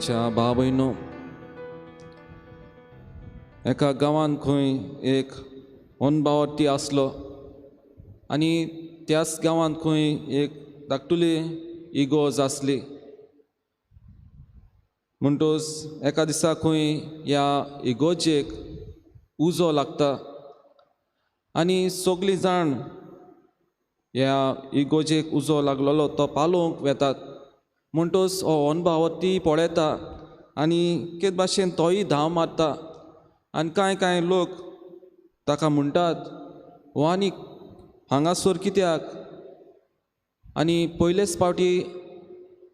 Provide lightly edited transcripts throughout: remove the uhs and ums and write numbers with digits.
मोगाच्या भाव भयणो, एका गांवांत खंय एक अनभावार्थी आसलो आनी त्याच गांवांत खंय एक धाकटुली इगोर्ज आसली. म्हणटच एका दिसा खंय ह्या इगोर्जेक उजो लागता आनी सगळीं जाण ह्या इगोर्जेक उजो लागलेलो तो पालोवंक वेतात. म्हणटच हो अनभावार्थी पळयता आनी कितें भाशेन तोय धांव मारता आनी कांय कांय लोक ताका म्हणटात, हो आनी हांगासर कित्याक आनी पयलेच फावटी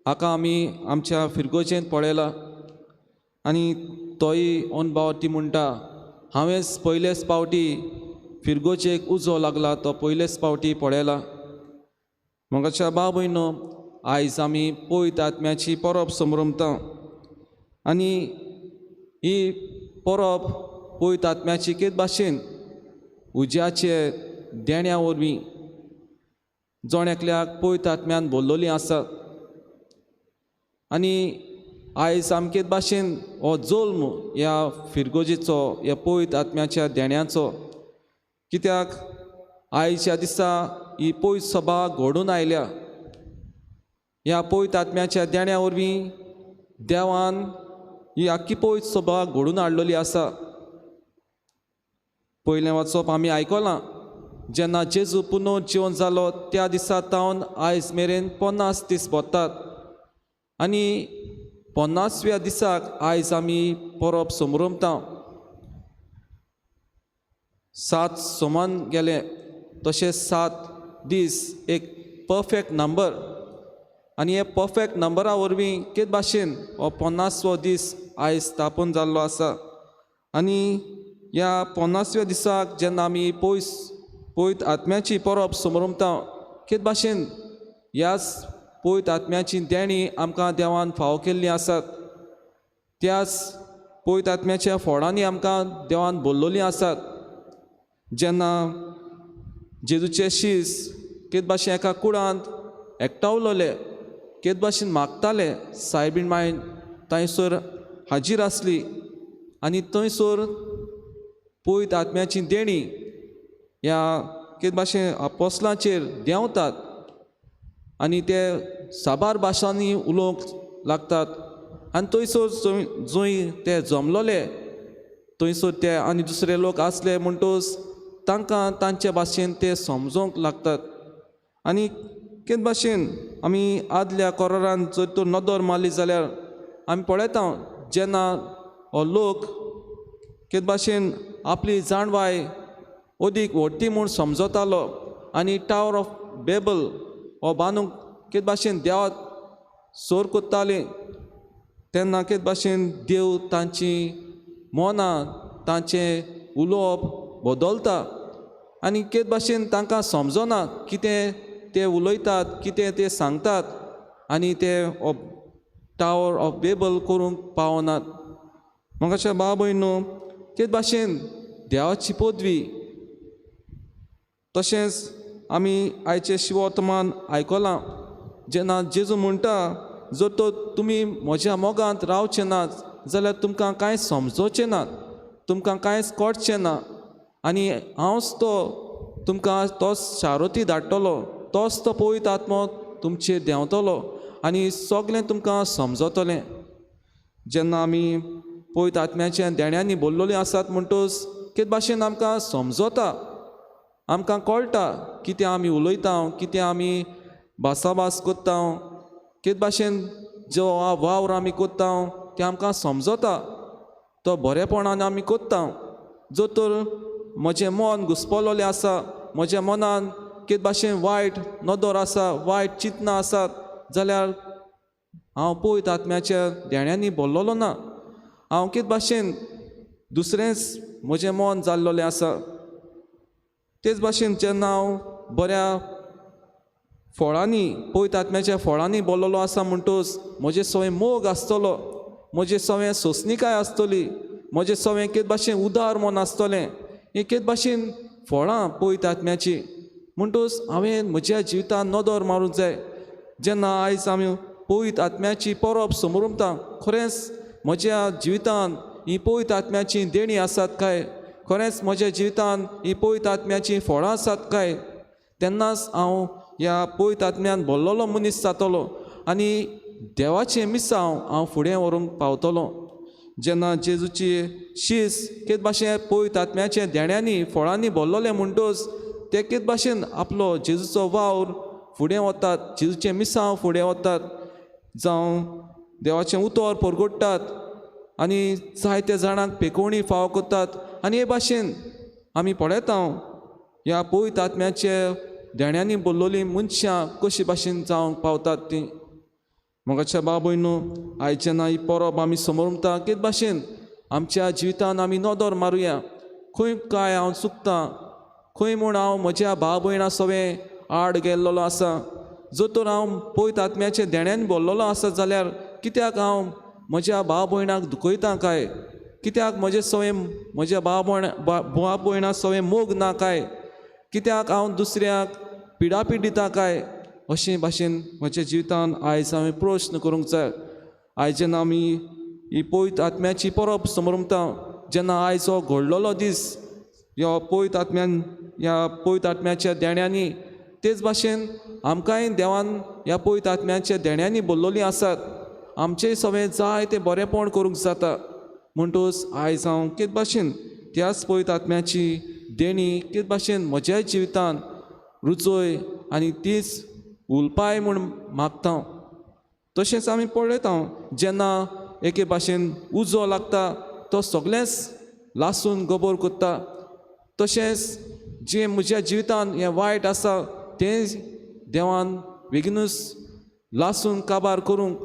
हाका आमी आमच्या फिरगोजेंत पळयला. आनी तोय अनभावार्थी म्हणटा, हांवेंच पयलेच फावटी फिरगोजेक उजो लागला तो पयलेच फावटी पळयला. मोगाच्या भाव भयणो, आयज आमी पवित्र आत्म्याची परब समरमता आनी ही परब पवित्र आत्म्याची कितें भाशेन उज्याचे देण्या वरवीं जण एकल्याक पवित्र आत्म्यान भरलेली आसा. आनी आयज आमके भाशेन हो जल्म ह्या फिरगोजेचो, ह्या पवित्र आत्म्याच्या देण्याचो, कित्याक आयच्या दिसा ही पवित्र सभा घडून आयल्या. ह्या पवित्र आत्म्याच्या देण्या वरवीं देवान ही आख्खी पवित्र सभा घडून हाडलेली आसा. पयलें वाचप आमी आयकलां, जेन्ना जेजू पुनर्जिवन जालो त्या दिसा तावन आयज मेरेन 50 दीस भरतात आनी 50व्या दिसाक आयज आमी परब समरमता. 7 सोमान गेले तशें 7 दीस एक परफेक्ट नंबर आनी हे परफेक्ट नंबरा वरवीं कितें भाशेन हो 50वो दीस आयज स्थापन जाल्लो आसा. आनी ह्या 50व्या दिसाक जेन्ना आमी पयस पवित्र आत्म्याची परब समरमता, कितें भाशेन ह्याच पवित्र आत्म्याची देणी आमकां देवान फावो केल्लीं आसात, त्याच पवित्र आत्म्याच्या फोडांनी आमकां देवान भरलेलीं आसात. जेन्ना जेजूचे शीस कितें भाशेन एका कुडांत एकठावलोले, कितें भाशेन मागताले, सायबीण माय थंयसर हाजीर आसली आनी थंयसर पवित्र आत्म्याची देणी ह्या कितें भाशेन आपोसलांचेर देंवतात आनी ते साबार भाशांनी उलोवंक लागतात. आनी थंयसर जंय ते जमलोले थंयसर ते आनी दुसरे लोक आसले म्हणटच तांकां तांचे भाशेन ते समजोवंक लागतात. आनी कितें भाशेन आमी आदल्या कोरारान जर तर नदर मारली जाल्यार आमी पळयता, जेन्ना हो लोक कितें भाशेन आपली जाणवाय अदीक व्हडटी म्हूण समजतालो आनी टावर ऑफ बेबल हो बांदूंक कितें भाशेन देवाक सोर कोत्ताले, तेन्ना कितें भाशेन देव तांची मनां तांचें उलोवप बदलता आनी कितें भाशेन तांकां समजना कितें ते उलयतात, कितें ते सांगतात आनी ते टावर ऑफ बेबल करूंक पावनात. म्हाका भाव भयणो, कितें भाशेन देवाची पदवी तशेंच आमी आयचें शिववर्तमान आयकलां, जेन्ना जेजू म्हणटा, जर तर तुमी म्हज्या मोगांत रावचे नात जाल्यार तुमकां कांय समजोचें ना, तुमकां कांयच कळचें ना आनी हांवच तो तुमकां तोच शारोती धाडटलो, तोच तो पवित्र आत्मो तुमचेर देंवतलो आनी सगळें तुमकां समजतलें. जेन्ना आमी पवित्र आत्म्याच्या देण्यांनी भरलेलीं आसात म्हणटच कितें भाशेन आमकां समजता, आमकां कळटा कितें आमी उलयता, कितें आमी भासाभास करता, कितें भाशेन जो वावर आमी करता तें आमकां समजता, तो बरेपणान आमी करता. जर तर म्हजें मन घुसपलेलें आसा, म्हज्या मनान कितें भाशेन वायट नदर आसा, वायट चिंतनां आसात जाल्यार हांव पवित्र आत्म्याच्या देण्यांनी भरलेलो ना, हांव कितें भाशेन दुसरेंच म्हजें मन जाल्लेलें आसा. तेच भाशेन जेन्ना हांव बऱ्या फळांनी पवित्र आत्म्याच्या फळांनी भरलेलो आसा म्हणटच म्हजें सगळें मोग आसतलो, म्हजें सगळें सोंसणीकाय आसतली, म्हजें सगळें कितें भाशेन उदार मन आसतलें. ही कितें भाशेन फळां पवित्र आत्म्याची. म्हणटच हांवें म्हज्या जिवितान नदर मारूंक जाय. जेन्ना आयज आमी पवित्र आत्म्याची परब समरुमता, खरेंच म्हज्या जिवितांत ही पवित्र आत्म्याची देणी आसात काय, खरेंच म्हज्या जिवितांत ही पवित्र आत्म्याची फळां आसात काय, तेन्नाच हांव ह्या पवित्र आत्म्यान भरलेलो मनीस जातलो आनी देवाचें मिसांव हांव फुडें व्हरूंक पावतलो. जेन्ना जेजूची शीस कितें भाशेन पवित्र आत्म्याच्या देण्यांनी फळांनी भरलेले म्हणटच ते कितें भाशेन आपलो जेजूचो वावर फुडें वतात, जेजूचें मिसांव फुडें वतात, जावं देवाचें उतर परगट्टात आनी जायत्या जाणांक पेकोवणी फावो करतात. आनी हे भाशेन आमी पळयता ह्या पवित्र आत्म्याचे देण्यांनी भरलेलीं मनशां कशी भाशेन जावंक पावतात तीं. मोगाच्या बाबय न्हू, आयज जेन्ना ही परब आमी समोरता कितें भाशेन आमच्या जिवितान आमी नदर मारुया, खंय काय हांव चुकतां, खंय म्हूण हांव म्हज्या भाव भयणां सवें आड गेल्लो आसा. जर तर हांव पवित्र आत्म्याच्या देण्यान भरलेलो आसा जाल्यार कित्याक हांव म्हज्या भाव भयणाक दुखयता काय, कित्याक म्हजे सवें म्हज्या भाव भयणां सवें मोग ना काय, कित्याक हांव दुसऱ्याक पिडापीड दिता काय, अशें भाशेन म्हज्या जिवितान आयज हांवें प्रश्न करूंक जाय. आयज जेन्ना आमी ही पवित्र आत्म्याची परब समरमता, जेन्ना आयज हो घडलेलो दीस ह्या पवित्र आत्म्यान ह्या पवित्र आत्म्याच्या देण्यांनी, तेच भाशेन आमकांय देवान ह्या पवित्र आत्म्याच्या देण्यांनी भरलेलीं आसात, आमचें सगळें जाय तें बरेंपण करूंक जाता. म्हणटच आयज हांव कितें भाशेन त्याच पवित्र आत्म्याची देणी कितें भाशेन म्हज्याय जिवितान रुजय आनी तीच उलपाय म्हूण मागता. तशेंच आमी पळयता जेन्ना एके भाशेन उजो लागता तो सगळेंच लासून गोबोर करता, तशेंच जें म्हज्या जिवितान हें वायट आसा तें देवान बेगीनूच लासून काबार करूंक,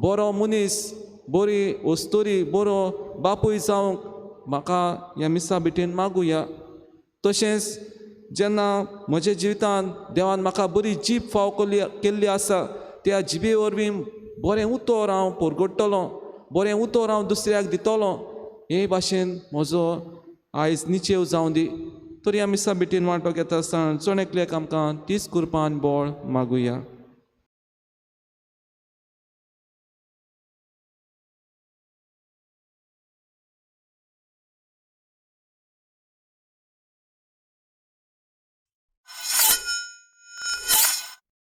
बरो मनीस, बरी वस्तुरी, बरो बापूय जावंक म्हाका ह्या मिसा भेटेन मागुया. तशेंच जेन्ना म्हज्या जिवितान देवान म्हाका बरी जीब फाव केल्ली आसा त्या जिबे वरवीं बरें उतर हांव परगट्टलो, बरें उतर हांव दुसऱ्याक दितलो, हे भाशेन म्हजो आयज निचेव जावं दी. तर ह्या मिसा भेटेन वांटो घेता आसतना जण एकल्याक आमकां तीच कुरपान बळ मागुया.